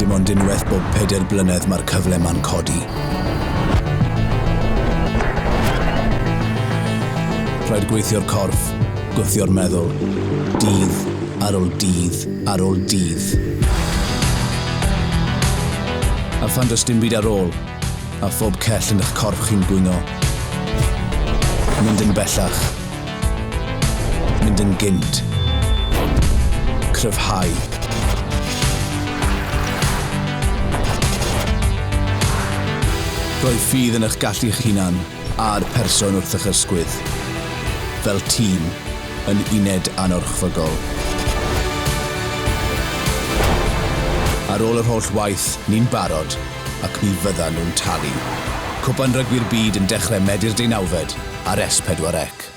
Dim ond unwaith bob pedair blynedd mae'r cyfle 'ma'n codi. Rhaid gweithio'r corff, gwthio'r meddwl, dydd ar ôl dydd ar ôl dydd. A phan does dim byd ar ôl, a phob cell yn eich corff chi'n gwingo. Mynd yn bellach. Mynd yn gynt. Cryfhau. Rhoi ffydd yn eich gallu eich hunan a'r person wrth eich ysgwydd. Fel tîm, yn uned anorchfygol. Ar ôl yr holl waith, ni'n barod, ac mi fyddan nhw'n talu. Cwpan Rygbi'r Byd yn dechrau Medi'r deunawfed ar S4C.